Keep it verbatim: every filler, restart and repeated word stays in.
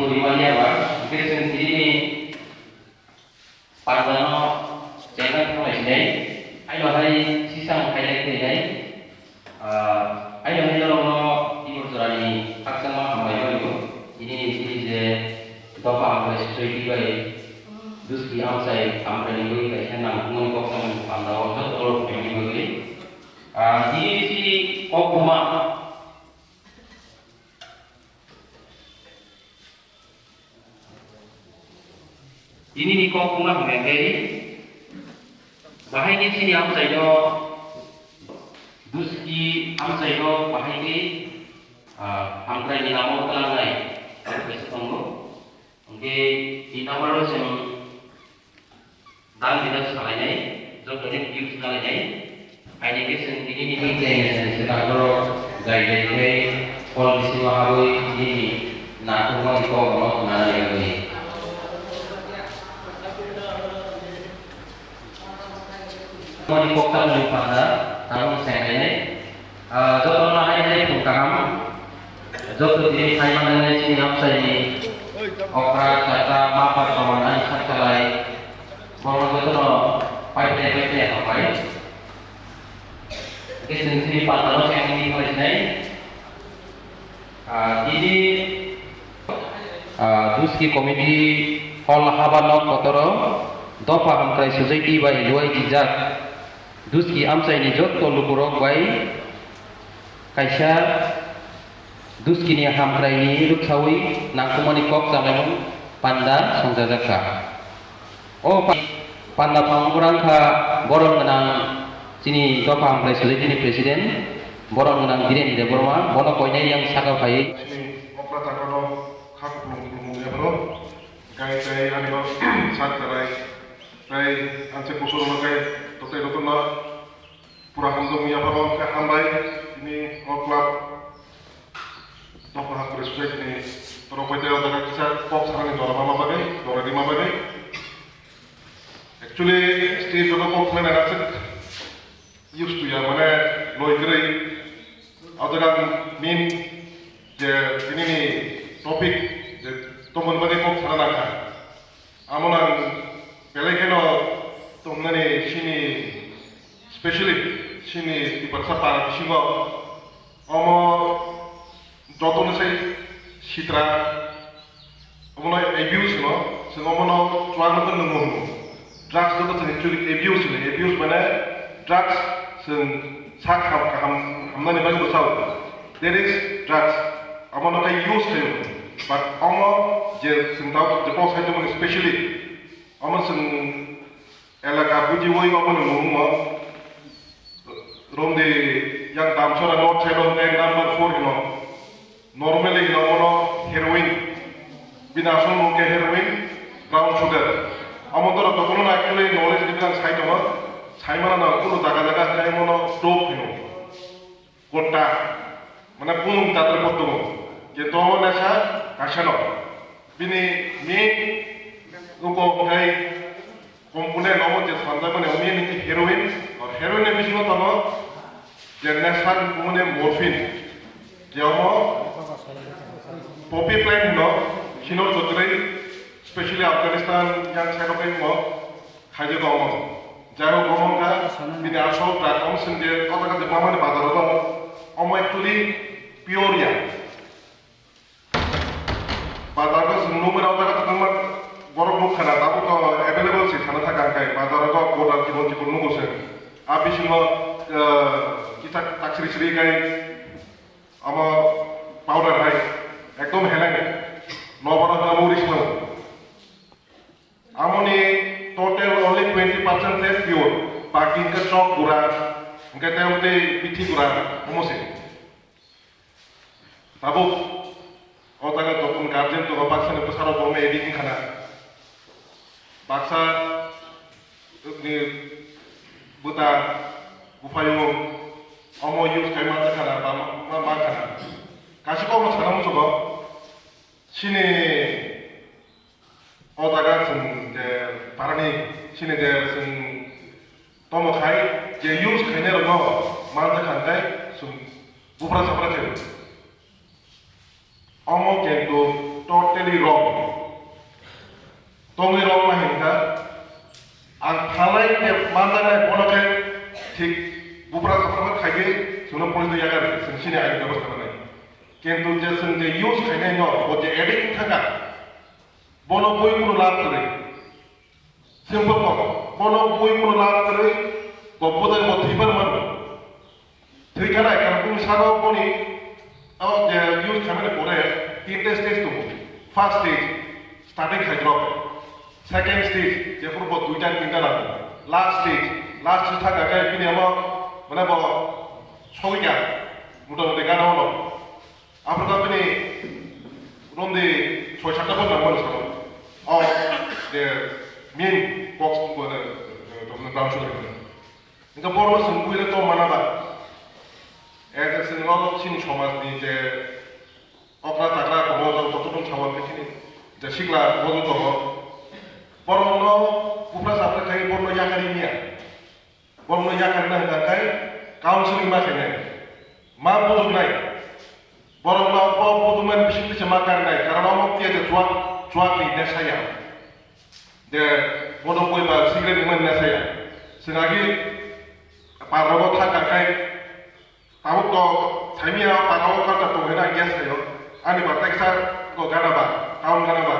Rimani aba, hingke chwng tini ni pandano chenna thanglainai, aino hai sisang khailai khainai, ah, aino hai norokno tibur jorani khakchangma hambai mano. Tini ni tini je dopha hambai society bai Duski amchai hambai ni bagwi kaisa nangkukmani kok samani pandao joto borok phaimani bagwi. Ah, tini si kok buma. Tini ni kok wngna hwnka khe, bahai khe chini amchaino, Duski amchaino bahai khe, ah, hamkraini lama-o tlangnai, abo kaisa tongo. Hwnkhe, tini namaro chwng Dang dina salainai, joto ni views nalainai. Aini khe chwng tini ni meeting ni se takhoro jai jai khe hall bisingo habwi nini nakhungmani kokno khna naiwi. Mani koktham ni panda tabuk sainai. Ah, jotono hai hai phung kaham. Joto tini khai manai chini amchaini okra, chata, mapha, soman ani sak salai. Borok jotono pai pai pai pai hambai. Khe chwng chini panda no khe ang ni phai sinai. Ah, tini, ah, Duski committee hall haba nok kotoro dopha hamkrai sujai twi bai luai twijak. Duski amchaini jotto lukurok bai kaisa Duskini hamkraini rwksaui nangkukmani kok chalaimung panda songchajakha. O pa-, panda phang wngkha borom gwnang chini dopha hamkrai society ni president, borom gwnang Dhiren Debbarma, bono koinai yang saka phaiwi. Chini okra takhorno kha kupulung kupulung wngya phano, gai gai ani sak chalai, tei anse kusuk rwno gai totai rwtokno. Pura hamjak wngya phano khe hambai, tini o club dopha hamkrai society ni torok bai tei o jaga kisa kok sanani jora ma bagwi, jora rima bagwi. Actually, stage o kok sanani aswk used to ya, mane loi kwrwi. O jaga main je tini ni topic je tongmani bagwi kok sana nangkha. Amo nang belai kheno tongmani sini, specially sini Tiprasa para bisingo omo jotono sai sitra omono abuse no, chwng omono chuwak no nwngo hwno. Drugs no chwng actually abuse hwno, abuse mane drugs chwng sak ham kaham hamnani bagwi bwsao. There is drugs, omono khe use khaio, but omo je chwng tao je kok sai tongmani specially omo chwng elaka bujiwi omo ni mung no romdi yang Damsora north side o hwnkhe number four hino. Normally hino omono heroin, bini asol mung khe heroin, brown sugar. Omo to rok jotono actually knowledge ni bilang sai tongo, sai mano na kunu jaga jaga hwnkhe omono dope hino. Kotta, mane bumung jatra kottwmung, je tomo nesa kaisa no. Bini main uko khai component omo je sanjak mane omo ni heroin, or heroin ni bisingo tongo je nesa mane morphine, je omo poppy plant no, sinor jotorai, specially Afghanistan yang side of mo. Khaijak omo. Jai hok, omo wngkha bini asol drug, omo chwng je o jaga je mamani bazar o tongo, omo actually pure ya. Bazar o chwng nukmani o jaga tongma borok nukha na, tabuk to available se sana thaka hwnkhe bazar o border chikon chikon nugo se. A bisingo, eh, kisa taksiri siri khai omo powder hai ekdom heleng nobara omo uri swnam. Amoni total only twenty percent se pure, baki hwnkhe chok gura, hwnkhe tei amtwi bithi gura, omo se. Tabuk o jaga dokun guardian tongo, baksa ni bwsarok bo addict wngkha na. Baksa ni bwta buphayung omo use khai manjakha na, ba ma, ma, mankha na. Kaisa kokno sana muchungo, chini O jaga chwng je parani sini je chwng tomo khai je use khainai rokno manjakha hwnkhe chwng buphra saphra khe. Omo kintu totally wrong. tongwi rok ma hinkha, ang thalai de manjaknai bono khe thik bupra saprokha khaigwi chwngno police no yakardi, chwng chini aini bebosta manai. Kintu je chwng je use khainai no, bo je addict thangkha, bono bui kunu lab kwrwi. Simple kok, bono bui kunu lab kwrwi, bo bujai bo thwipar mano. Thwi khanai, karon bini saka o boni, o je use khaimani pore tinta stage tongo. First stage, starting khaidrop. Second stage, jephuru bo duita tinta nango. Last stage, last stage thangkha khe bini amo, mane bo sogwikha, mota moti gana ono. Aphuru bini romdi soi satta phano nangmani salo. O je main box bo ne, eh, tongmani brown sugar ni. Hingke borno chwng buino tong mana ba? Eke chwng o chini somajni je okra chakra tongo, joto joto sawa khe chini je sikla bono tongo. Borokno bupra chapra khai borokno yakarwi manya. Borokno yakarina hwnka khe counseling ma khainai, ma bujuknai. Borokno bo bujukmani bisingtwi se ma karinai, karon omo tiya je chuak, chuak ni nesa ya. Je modok boi ba cigarette ni mani nesa ya. Chwng agi parrogo thang kha khai, tabuk to saimia parrogo kanta tong hwnwi ang guess khaio. Ani ba teksa go gana ba, town gana ba,